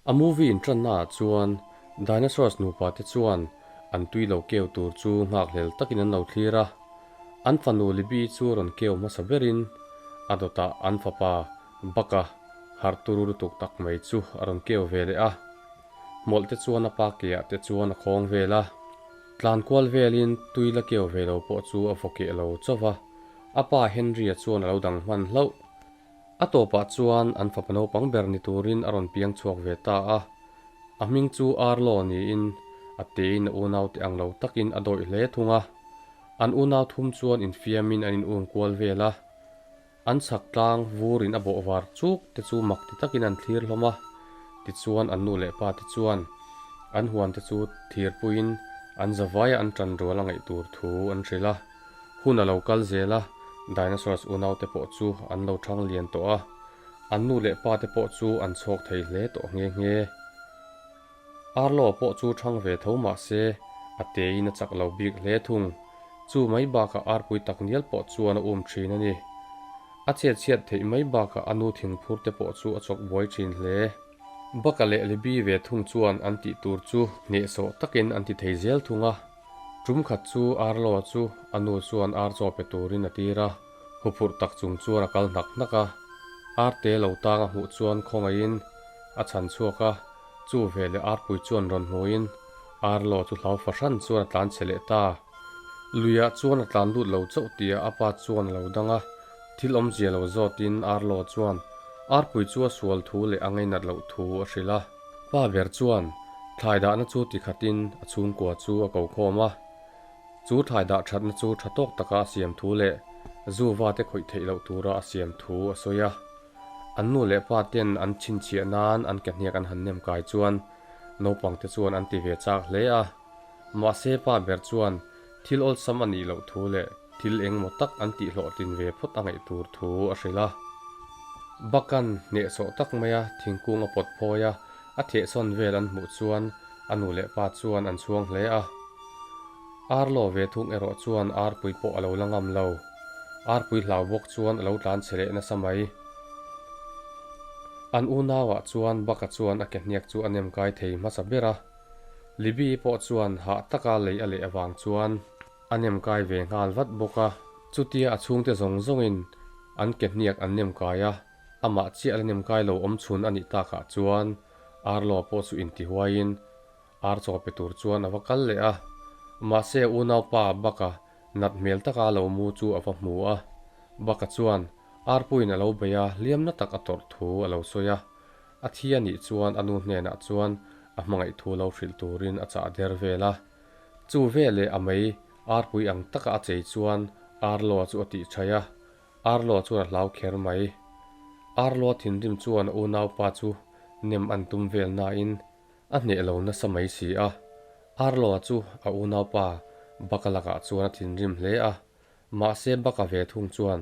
A movie inṭanna ah chuan Dinosaurs nupa te chuan an tui lo keu tur chu nghakhlel takin an lo thlir a. An fanu Libby chu rawn keu hmasa berin a dawtah an fapa Buck-a harh turu lutuk tak mai chu a rawn keu ve leh a. Hmawlh te chuan a pa keah te chuan a khawng vel a. Tlan kual velin tui la keu ve lo pawh chu a vaw keh lo chauh va. A pa Henry-a chuan a lo dang hman hlauh. A tawpah chuan an fapa naupang ber ni turin a rawn piang chhuak ve ta a. A hming chu Arlo niin a tein a unaute ang lo takin a dawih hle thung a. An unau thum chuan infiamin an in um kual vel a. An chhak tlang vurin a bawh var chuk te chu mak ti takin an thlir hlawm a. Tichuan an nu leh pa te chuan an huan te chu thirpuiin an zavaia an tan rual a ngaih tur thu an hrilh a. Hun a lo kal zel a, dinosaurs unaute pawh chu an lo thang lian tawh a, an nu leh pa te pawh chu an chhawk thei hle tawh nghe nghe. Arlo pawh chu thang ve tho mah se, a tein a chak lo bik hle thung. Chu mai bakah arpui tak nial pawh chuan a um thin a ni. A chet chhiat theih mai bakah a nu thingphur te pawh chu a chawk buai thin hle. Baka leh Libby ve thung chuan an tih tur chu hnehsawh takin an ti thei zel thung a. Tum khat chu Arlo chu a nu chuan ar chaw pe turin a tir a, huphurh tak chung chuan a kal hnak hnak a. Arte lo tang a hmuh chuan khawngaihin a chhan chhuak a, chu veleh arpui chuan rawn hmuin Arlo chu hlau fahran chuan a tlan chhe leh ta. Luiah chuan a tlan lut lo chauh tihah a pa chuan a lo dang a, thil awmzia lo zawtin Arlo chuan arpui chu a sual thu leh a ngainat loh thu a hrilh a. Pa ber chuan thlai dahna chu ti khatin a chhungkua chu a ko khawm a. Chu thlai dah thatna chu tha tawk taka a siam thu leh zu vate khawih theih loh tura a siam thu a sawi a. An nu leh pa ten an chhinchhiah nan an ke hniak an han nem kai chuan naupangte chuan an ti ve chak hle a. Mahse pa ber chuan thil awlsam a nih loh thu leh thil engmaw tak an tih hlawhtlin ve phawt a ngaih tur thu a hrilh a. Bakan hnehsawh tak maia thingkung a pawt phawi a, a thehsawn vel an hmuh chuan a nu leh pa chuan an chhuang hle a. Arlo ve thung erawh chuan arpui pawh a lo la ngam lo. Arpui hlau bawk chuan a lo tlan chhe leh nasa mai. An unauah chuan Baka chuan a ke hniak chu a nem kai thei hmasa ber a. Libby pawh chuan hah taka lei a leh avang chuan a nem kai ve nghal vat bawk a. Chutia a chhungte zawng zawngin an ke hniak an nem kai a, amah chiah la nem kai lo awm chhun a nih takah chuan Arlo pawh chu intihuaiin ar chaw pe tur chuan a va kal leh a. Mahse unaupa Baka nat hmel taka lo mu chu a va hmu a. Baka chuan arpuiin a lo bei a, hliamna tak a tawrh thu a lo sawi a. A thi a nih chuan a nu hnenah chuan a hmangaih thu lo hrilh turin a chah der vel a. Chu veleh a mei arpui ang taka a chei chuan Arloa chu a tih chhaih a, Arloa chuan a hlau kher mai. Arloa thinrim chuan a unaupa chu nem an tum vel nain a hneh lo nasa mai si a. Arloa chu a unaupa Baka lakah chuan a thinrim hle a, mahse Baka ve thung chuan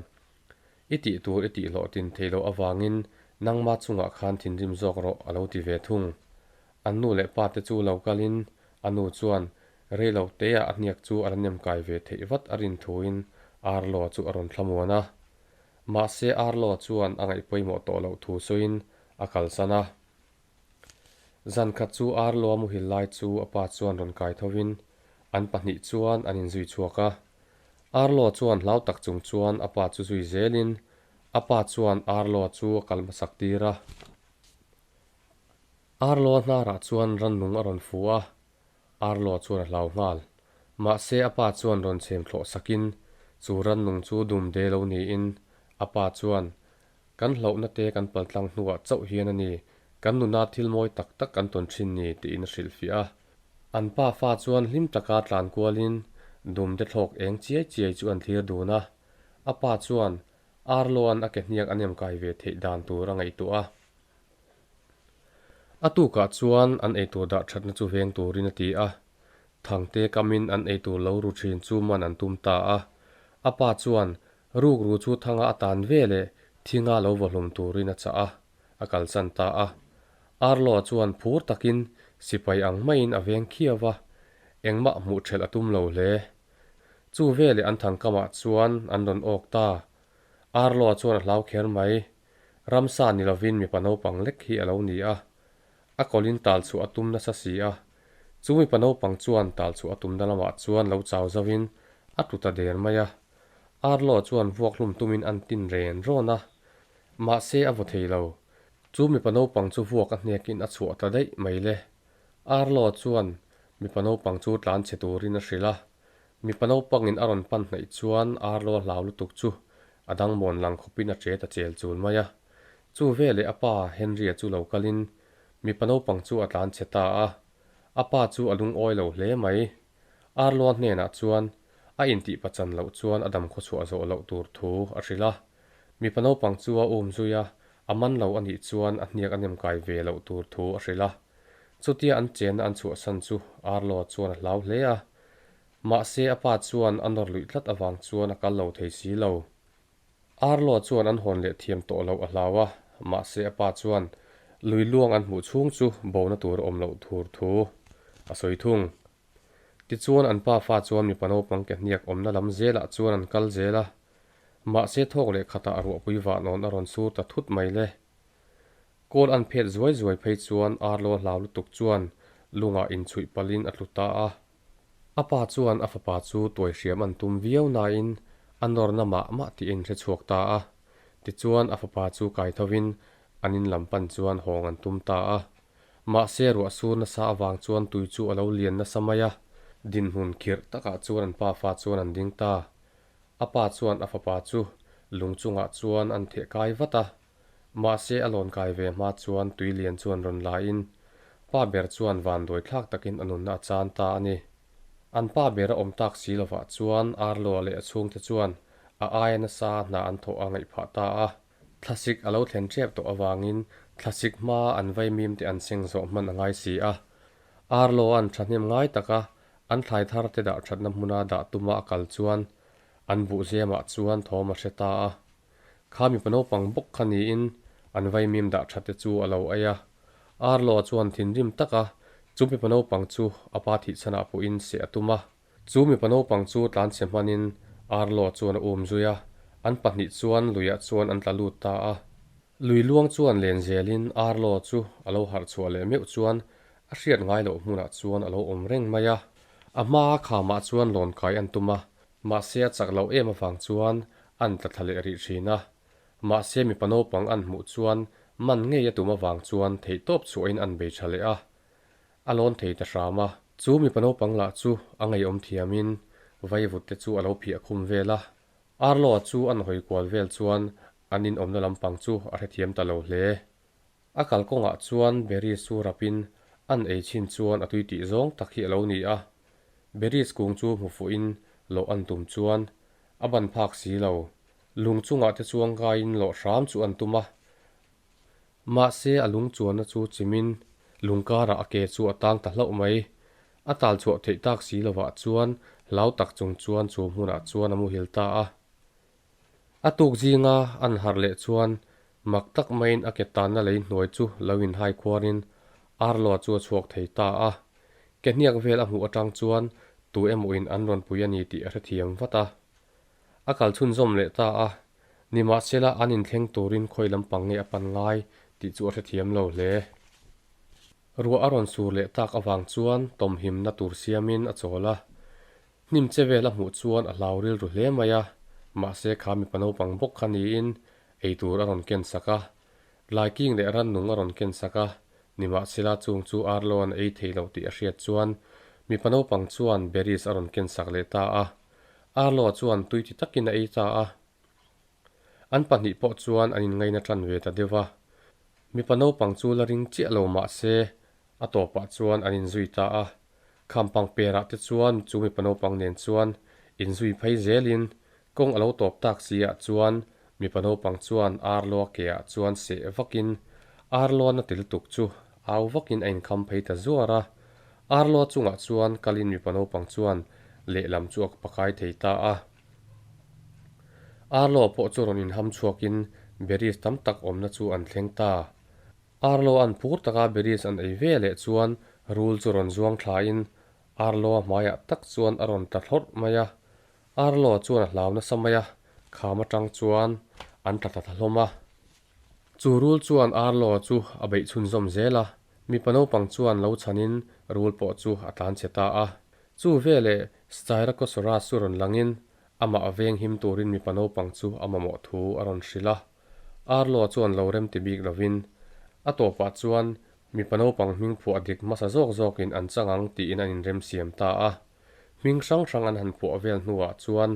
I tih tur i tih hlawhtlin theih loh avangin nangma chungah khan thinrim zawk rawh a lo ti ve thung. An nu leh pa te chu lo kalin a nu chuan rei lo teah a hniak chu a la nem kai ve theih vat a rin thuin Arlo chu a rawn thlamuan a. Mahse Arlo chuan a ngaih pawimawh tawh loh thu sawiin a kalsan a. Zan khat chu Arlo a muhil lai chu a pa chuan rawn kai thovin an pahnih chuan an inzui chhuak a. Arlo chuan hlau tak chung chuan a pa chu zui zelin a pa chuan Arlo chu a kal hmasak tir a. Arlo hnarah chuan rannung a rawn fu a, Arlo chuan a hlau nghal. Mahse a pa chuan rawn chhem thlawh sakin chu rannung chu dum de lo niin a pa chuan Kan hlauhna te kan paltlang hnuah chauh hian a ni, kan nuna thil mawi tak tak kan tawn thin ni tiin a hrilhfiah a. An pa fa chuan hlim taka tlan kualin dumte thlawk eng chiai chiai chu an thlir dun a. A pa chuan Arlo-a'n a ke hniak a nem kai ve theih dan tur a ngaihtuah a. A tukah chuan an eitur dah thatna chu veng turin a ti a. Thangte kamin an eitur lo ru thin chu man an tum ta a. A pa chuan Rukru chu thanga a tan ve leh thinga lo vaw hlum turin a chah a, a kalsan ta a. Arlo chuan phur takin sipai ang maiin a veng khiau va, engmah hmuh ṭhelh a tum lo hle. Chu veleh an thangkamah chuan an rawn awk ta. Arlo chuan a hlau kher mai. Ramsa ni lovin mipa naupang lek hi a lo ni a. A kawlin tal chhuah a tum nasa si a, chu mipa naupang chuan tal chhuah a tumna lamah chuan lo chau zauhin a tlu ta der mai a. Arlo chuan vuak hlum tumin an tin ren rawn a, mahse a vaw thei lo. Chu mipa naupang chu vuak a hnekin a chhuah ta daih mai le. Arlo chuan mipa naupang chu tlan chhe turin a hrilh a, mipa naupangin a rawn pan hnaih chuan Arlo a hlau lutuk chu a dang mawn lang khawpin a che ta chel chul mai a. Chu veleh a pa Henry-a chu lo kalin mipa naupang chu a tlan chhe ta a, a pa chu a lungawi lo hle mai. Arloa hnenah chuan a intih pachan loh chuan a dam khawchhuah zawh loh tur thu a hrilh a. Mipa naupang chu a um zui a, a man lo a nih chuan a hniak a nem kai ve loh tur thu a hrilh a. Chutia an chenna an chhuahsan chu Arloa chuan a hlau hle a. Mahse a pa chuan a nawr luih tlat avang chuan a kal lo thei si lo. Arloa chuan an hawn leh thiam tawh loh a hlau a, mahse a pa chuan lui luang an hmuh chhung chu bona tur a awm loh thur thu a sawi thung. Tichuan an pa fa chuan mipa naupang ke hniak awmna lam zelah chuan an kal zel a, mahse thawk leh khatah ruahpui vahnawn a rawn sur ta thut mai le. Kawl an phet zuai zuai phei chuan Arloa hlau lutuk chuan lungah inchhuih palhin a tlu ta a. A pa chuan a fapa chu tuai hriam an tum viau nain a nawrna mah mah tih a inhre chhuak ta a. Tichuan a fapa chu kai thovin an in lam pan chuan hawng an tum ta a. Mahse ruah sur nasa avang chuan tui chu a lo lian nasa mai a, dinhmun khirh takah chuan an pafa chuan an ding ta. A pa chuan a fapa chu lung chungah chuan an theh kai vat a. Mahse a lawn kai ve hma chuan tui lian chuan rawn la in pa ber chuan vanduai thlak takin a nunna a chan ta a ni. An pa ber a awm tak si lovah chuan Arloa leh a chhungte chuan a aia nasa hna an thawh a ngaih phah ta a. Thlasik a lo thlen tep tawh avangin thlasik hma an vaimim te an seng zawh hman a ngai si a. Arloa'n thahnem ngai taka an thlai thar te dah thatna hmuna dah tuma a kal chuan an buhzemah chuan thawm a hre ta a. Kha mipa naupang bawk kha niin an vaimim dah tha te chu a lo ei a. Arloa chuan thinrim taka chu mipa naupang chu a pa thihchhanah pawhin seh a tum a. Chu mipa naupang chu tlanchhe hmanin Arloa chuan a um zui a, an pahnih chuan luiah chuan an tla lut ta a. Lui luang chuan len zelin Arloa chu a lo harh chhuah leh meuh chuan a hriat ngai loh hmunah chuan a lo awm reng mai a. A hmaa khamah chuan lawn kai an tum a, mahse a chak loh em avang chuan an tla thla leh rih thin a. Mahse mipa naupang an hmuh chuan man ngei a tum avang chuan theihtawp chhuahin an bei tha leh a. A lawn thei ta hram a. Chu mipa naupang lah chu a ngeiawm thiamin vaivut te chu a lo phiah khum vel a. Arlo-a chu an hawi kual vel chuan an inawmna lampang chu a hrethiam ta lo hle. A kalkawngah chuan berries chu rapin an ei chhin chuan a tui tih zawng tak hi a lo ni a. Berries kung chu hmu fuhin lawh an tum chuan a ban phak si lo. Lung chungah te chuan ngaiin lawh hram chu an tum a. Mahse a lung chuanna chu chimin lung karah a ke chu a tang ta hlauh mai. A tal chhuah theih tak si lovah chuan hlau tak chung chuan chu hmunah chuan a muhil ta a. A tuk zinga an harh leh chuan mak tak maiin a ke tanna lei hnuai chu lo inhai khuarin Arloa chu a chhuak thei ta a. Ke hniak vel a hmuh atang chuan tu emawin an rawn pui a ni tih a hrethiam vat a. A kal chhunzawm leh ta a, nimahsela an inthleng turin khawi lampang nge a pan ngai tih chu a hrethiam lo hle. Ruah a rawn sur leh tak avang chuan tawmhimna tur siamin a chawl a. Hnim che vel a hmuh chuan a hlau rilru hle mai a, mahse kha mipa naupang bawk kha niin eitur a rawn ken sak a. Laiking leh rannung a rawn ken sak a, nimahsela chung chu Arlo-a'n ei thei loh tih a hriat chuan mipa naupang chuan berries a rawn ken sak leh ta a. Arlo-a chuan tui ti takin a ei ta a. An pahnih pawh chuan an inngaina tan ve ta deuh a. Mipa naupang chu la ring chiah lo mah se, a tawpah chuan an inzui ta a. Khampang perah te chuan chu mipa naupang nen chuan inzui phei zelin kawng a lo tawp tak si ah chuan mipa naupang chuan Arloa ke ah chuan seh vakin Arloa na ti lutuk chu au vakin a inkham phei ta zuar a. Arloa chungah chuan kalin mipa naupang chuan lehlam chu a pakai thei ta a. Arlo pawh chu rawn inham chhuakin berries tam tak awmna chu an thleng ta. Arlo an phur taka berries an ei ve leh chuan rul chu rawn zuang thlain Arlo-a hmaiah tak chuan a rawn tla thlawrh mai a. Arlo chuan a hlau nasa mai a, kham atang chuan an tla thla hlawm a. Chu rul chuan Arlo chu a beih chhunzawm zel a. Mipa naupang chuan lo chhanin rul pawh chu a tlanchhe ta a. Chu veleh Styracosaurus chu rawn langin amah a veng him turin mipa naupang chu a mamawh thu a rawn hrilh a. Arlo chuan lo remti bik lovin a tawpah chuan mipa naupang hming phuah dik hmasa zawk zawkin an chang ang tiin an inremsiam ta a. Hming hrang hrang an han phuah vel hnuah chuan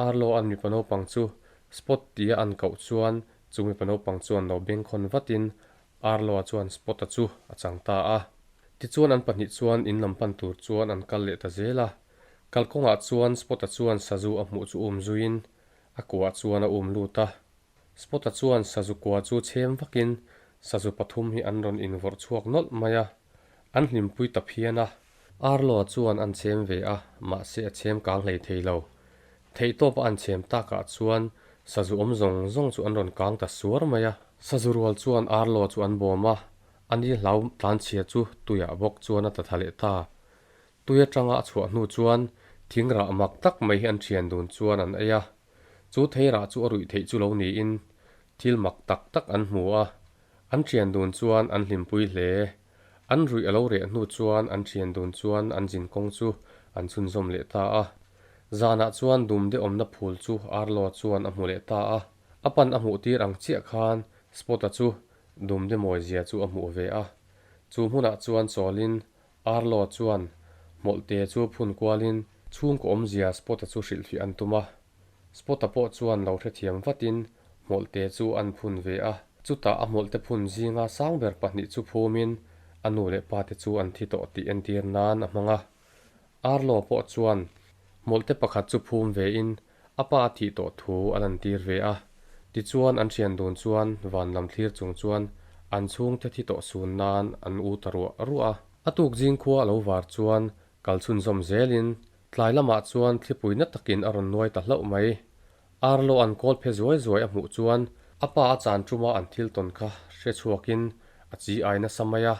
Arlo an mipa naupang chu Spot tia an koh chuan chu mipa naupang chuan lo bengkhawn vatin Arlo-a chuan Spot-a chu a chang ta a. Tichuan an pahnih chuan in lam pan tur chuan an kal leh ta zel a. Kalkawngah chuan Spot-a chuan sazu a hmuh chu um zuiin a kuah chuan a um lut a. Spot-a chuan sazu kua chu chhem vakin sazu pathum hi an rawn invawrh chhuak nawlh mai a. An hlimpui ta phian a. Arlo-a chuan an chhem ve a, mahse a chhem kang hlei thei lo. Theihtawpa an chhem takah chuan sazu awm zawng zawng chu an rawn kang ta suar mai a. Sazu rual chuan Arlo chu an bawm a, ani hlau tlanchhia chu tuiah bawk chuan a ta tha leh ta. Tui atanga a chhuah hnu chuan thing rah mak tak mai hi an thian dun chuan an ei a. Chu thei rah chu a ruih theih chu lo niin thil mak tak tak an hmu a. An thian dun chuan an hlimpui hle. An ruih a lo reh hnu chuan an thian dun chuan an zin kawng chu an chhunzawm leh ta a. Zanah chuan dumde awmna phul chu Arlo chuan a hmu leh ta a. A pan a hmuh tir ang chiah khan Spot-a chu dumde mawi zia chu a hmuh ve a. Chu hmunah chuan chawlin Arlo chuan hmawlhte chu phun kualin chhungkaw awmzia Spot-a chu hrilhfiah an tum a. Spot-a pawh chuan lo hrethiam vatin hmawlhte chu an phun ve a. Chutah a hmawlhte phun zinga sang ber pahnih chu phumin a nu leh pate chu an thi tawh tih entir nan a hmang a. Arlo pawh chuan hmawlhte pakhat chu phum vein a pa a thih tawh thu a lantir ve a. Tichuan an thian dun chuan van lam thlir chung chuan an chhungte thi tawh sun nan an u ta ruah ruah a. A tuk zing khua a lo var chuan kal chhunzawm zelin tlai lamah chuan thlipui na takin a rawn nuai ta hlauh mai. Arlo an kawl phe zuai zuai a hmuh chuan a pa a chan tuma an thil tawn kha hre chhuakin a chi ai nasa mai a.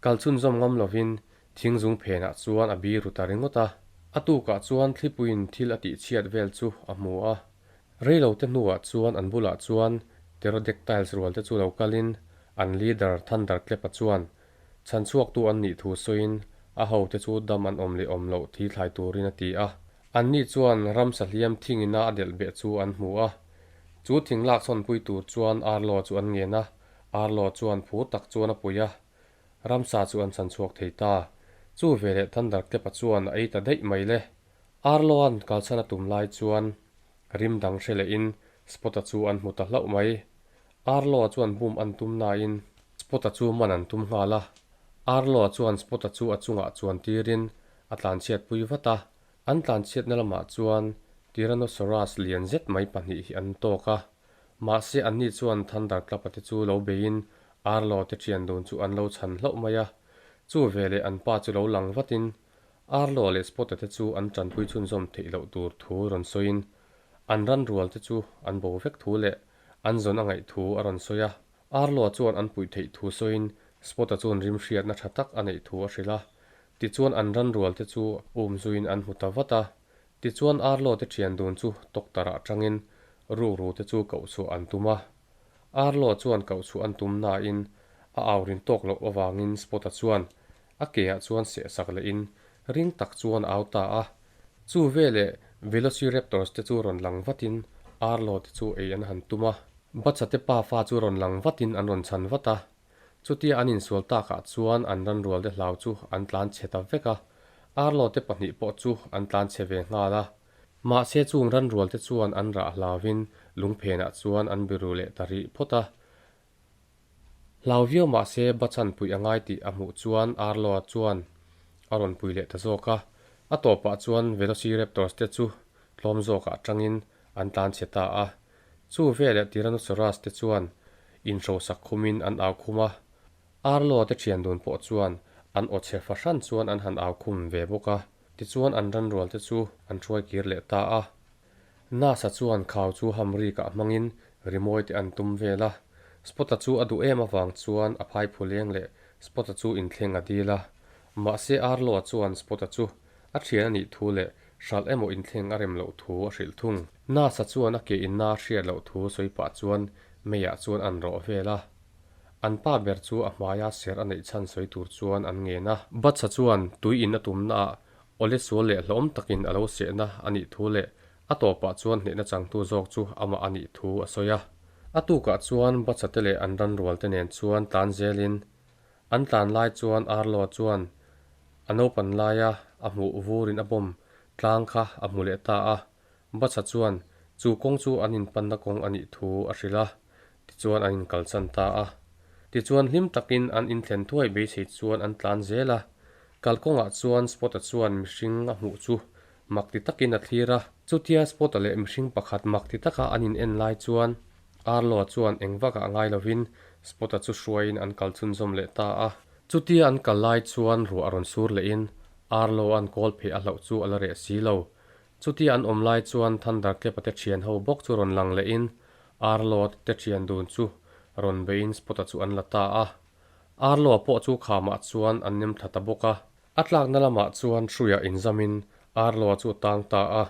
Kal chhunzawm ngam lovin Thingzung phenah chuan a biru ta ringawt a. A tukah chuan thlipuiin thil a tihchhiat vel chu a hmu a. Reilote hnuah chuan an bulah chuan Pterodactyls rual te chu lo kalin an leader Thunderclap-a chuan chhanchhuaktu an nih thu sawiin a hote chu dam an awm leh awm loh thi thlai turin a ti a. Anni chuan ramsa hliam thingina a delh beh chu an hmu a. Chu thing lakchhawnpui tur chuan Arlo chu an ngen a, Arlo chuan phur tak chuan a pui a. Ramsa chu an chhan chhuak thei ta. Chu veleh Thunderclap-a chuan a ei ta daih mai le. Arlo-a'n kalchhan a tum lai chuan rim dang hre lehin Spot-a chu an hmu ta hlauh mai. Arlo-a chuan bum an tum nain Spot-a chu man an tum nghal a. Arlo-a chuan Spot-a chu a chungah chuan tirin a tlanchhiat pui vat a. An tlanchhiatna lamah chuan Tyrannosaurus lian zet mai pahnih hi an tawk a. Mahse anni chuan Thunderclap-a te chu lo beiin Arlo te thian dun chu an lo chhan hlauh mai a. Chu veleh an pa chu lo lang vatin Arlo leh Spot-a te chu an tanpui chhunzawm theih loh tur thu rawn sawiin an ran rual te chu an bo vek thu leh an zawn a ngaih thu a rawn sawi a. Arlo chuan an puih theih thu sawiin Spot-a chuan rim hriatna tha tak a neih thu a hrilh a. Tichuan an ran rual te chu um zuiin an hmu ta vat a. Tichuan Arlo te thian dun chu tawktarah tangin rukru te chu koh chhuah an tum a. Arlo chuan koh chhuah an tum nain a au rin tawk loh avangin Spot-a chuan a keah chuan seh sak lehin ring tak chuan a au ta a. Chu veleh Velociraptors te chu rawn lang vatin Arlo te chu ei an han tum a. Batsa te pafa chu rawn lang vatin an rawn chhan vat a. Chutia an insual takah chuan an ranrual te hlau chu an tlan chhe ta vek a, Arlo te pahnih pawh chu an tlan chhe ve nghal a. Mahse chung ranrual te chuan an rah hlauvin lungphenah chuan an biru leh ta rih phawt a. Hlau viau mahse Bachan puih a ngai tih a hmuh chuan Arlo chuan a rawn pui leh ta zawk a. A tawpah chuan Velociraptors te chu tlawm zawkah tangin an tlan chhe ta a. Chu veleh Tyrannosaurus te chuan inhrosak khumin an au khum a, Arlo te thian dun pawh chuan an aw chhe fahran chuan an han au khum ve bawk a, tichuan an ranrual te chu an hruai kir leh ta a. Nasa chuan khau chu hamrikah hmangin rimawi te an tum vel a, Spot-a chu a duh em avang chuan a phai phuleng leh Spot-a chu inthleng a dil a, mahse Arlo-a chuan Spot-a chu A thian a nih thu leh hralh emaw inthleng a rem loh thu a hrilh thung. Nasa chuan a ke inna a hriat loh thu sawi pah chuan meiah chuan an rawh vel a. An pa ber chu a hmaia ser a neih chhan sawi tur chuan an ngen a. Batsa chuan tui in a tumnaah awle sual leh hlauhawm takin a lo sehna a nih thu leh a tawpah chuan hnehna changtu zawk chu amah a nih thu a sawi a. A tukah chuan Batsa te leh an ranrual te nen chuan tlan zelin an tlan lai chuan Arlo chuan a naupan laia a hmuh vurin a bawm tlang kha a hmu leh ta a. Batsa chuan chu kawng chu an inpanna kawng a nih thu a hrilh a, tichuan an inkalsan ta a. Tichuan hlim takin an inthlen thuai beisei chuan an tlan zel a, kalkawngah chuan Spot-a chuan mihring a hmuh chu mak ti takin a thlir a. Chutia Spot-a leh mihring pakhat mak ti taka an in en lai chuan Arlo-a chuan eng vakah ngai lovin Spot-a chu hruaiin an kal chhunzawm leh ta a. Chutia an kal lai chuan ruah a rawn sur lehin Arlo-a'n kawl pheh a hlauh chu a la reh si lo. Chutia an awm lai chuan Thunderclap-a te thian ho bawk chu rawn lang lehin Arlo-a te thian dun chu rawn beiin Spot-a chu an la ta a. Arlo-a pawh chu khamah chuan an nem thla ta bawk a. A tlakna lamah chuan hruiah inzamin Arlo-a chu a tang ta a.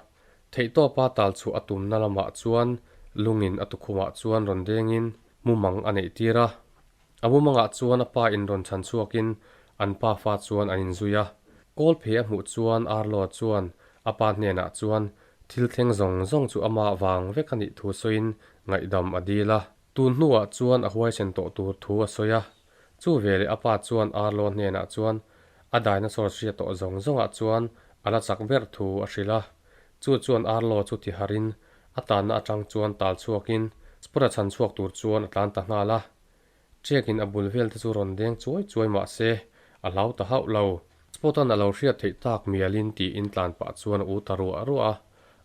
Theihtawpa tal chhuah a tumna lamah chuan lungin a tukhumah chuan rawn dengin mumang a neih tir a. A mumangah chuan a pa in rawn chhan chhuakin an pa fa chuan an inzui a. Kawl phei a hmuh chuan Arlo chuan a pa hnenah chuan thil thleng zawng zawng chu amah vang vek a nih thu sawiin ngaihdam a dil a. Tun hnuah chuan a huaisen tawh tur thu a sawi a. Chu veleh a pa chuan Arlo hnenah chuan a dinosaur hria tawh zawng zawngah chuan a la chak ber thu a hrilh a. Chu chuan Arlo chu ti harin a tanna atang chuan tal chhuakin Spot-a chhan chhuak tur chuan a tlan ta nghal a. Ṭiakin a bul vel te chu rawn deng chuai chuai mah se, a hlau ta hauh lo. Spot-a'n a lo hriat theih tak mialin tiin tlan pah chuan a u ta ruah ruah a.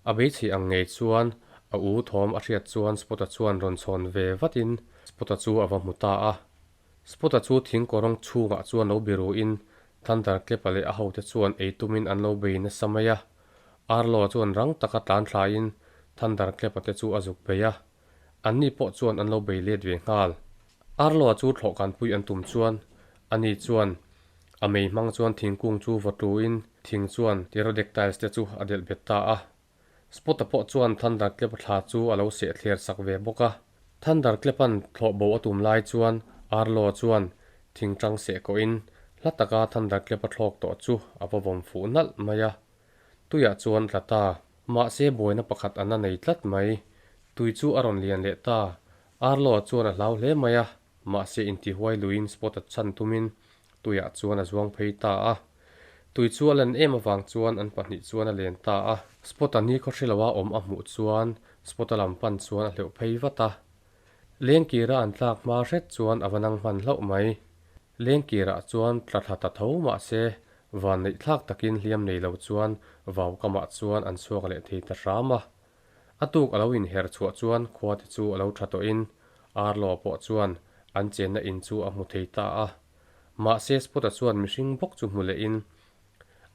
A beichheih ang ngei chuan a u thawm a hriat chuan Spot-a chuan rawn chhawn ve vatin Spot-a chu a va hmu ta a. Spot-a chu thing kawrawng chhungah chuan lo biruin Thunderclap-a leh a hote chuan ei tumin an lo bei nasa mai a. Arlo-a chuan rang taka tlan thlaiin Thunderclap-a te chu a zuk bei a. Anni pawh chuan an lo bei let ve nghal. Arlo-a chu thlawhkanpui an tum chuan ani chuan a mei hmang chuan thingkung chu vaw tluin thing chuan pterodactyls te chu a delh bet ta a. Spot-a pawh chuan Thunderclap-a thla chu a lo seh thler sak ve bawk a. Thunderclap-a'n thlawh bo a tum lai chuan Arlo-a chuan thing tang seh kawhin hla taka Thunderclap-a thlawk tawh chu a va vawm fuh nalh mai a. Tuiah chuan tla ta. Mahse buaina pakhat an a nei tlat mai. Tui chu a rawn lian leh ta. Arlo-a chuan a hlau hle mai a, mahse intihuai luiin Spot-a chhan tumin tuiah chuan a zuang phei ta a. Tui chu a lan em avang chuan an pahnih chuan a len ta a. Spot-a ni khaw hre loa awm a hmuh chuan Spot-a lam pan chuan a hleuh phei vat a. Lengkira an tlak hma hret chuan a va nang hman hlauh mai. Lengkirah chuan tla thla ta tho mahse Van neih thlak takin hliam nei lo chuan vau kamah chuan an chhuak leh thei ta hram a. A tuk a lo inher chhuah chuan khua te chu a lo tha tawhin Arlo pawh chuan an chenna in chu a hmu thei ta a. Mahse Spot-a chuan mihring bawk chu hmu lehin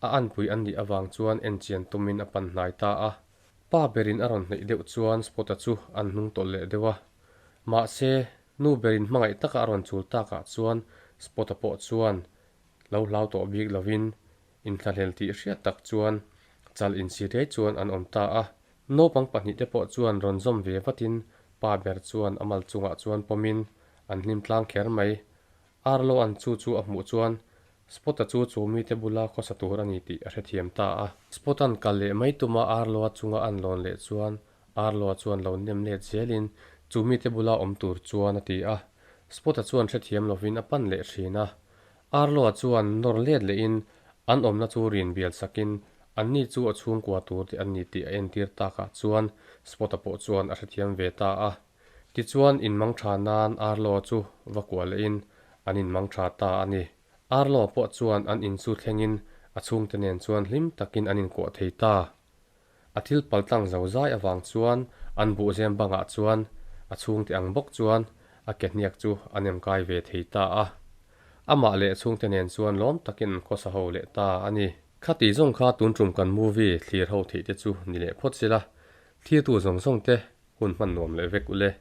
a anpui an nih avang chuan enchian tumin a pan hnai ta a. Pa berin a rawn hnaih deuh chuan Spot-a chu an hnung tawlh leh deuh a. Mahse nu berin hmangaih taka a rawn chul takah chuan Spot-a pawh chuan Lo hlau tawh bik lovin inthlahlel tih hriat tak chuan chal insi riai chuan an awm ta a. Naupang pahnihte pawh chuan rawn zawm ve vatin pa ber chuan a mal chungah chuan pawmin an hlim tlang kher mai. Arlo an chu chu a hmuh chuan Spot-a chu chu mite bula khawsa tur a ni tih a hrethiam ta a. Spot-a'n kal leh mai tuma Arlo-a chunga an lawn leh chuan Arlo-a chuan lo nem let zelin chu mite bula awm tur chuan a ti a. Spot-a chuan hrethiam lovin a pan leh thin a. Arlo-a chuan nawr let lehin an awmna chu rin bial sakin anni chu a chhungkua tur te an ni tih a entir takah chuan Spot-a pawh chuan a hrethiam ve ta a. Tichuan inmang tha nan Arlo-a chu va kuah lehin an inmang tha ta a ni. Arlo-a pawh chuan an in chu thlengin a chhungte nen chuan hlim takin an inkuah thei ta. A thil pal tlang zo zai avang chuan an buhzem bangah chuan a chhungte ang bawk chuan a ke hniak chu a nem kai ve thei ta a. Amah leh chhungte nen chuan lawm takin an khawsa ho leh ta a ni. Khati zawng kha tun tum kan movie thlir ho theih te chu ni leh phawt sela, thirtu zawng zawng te hun hman nuam leh vek ule.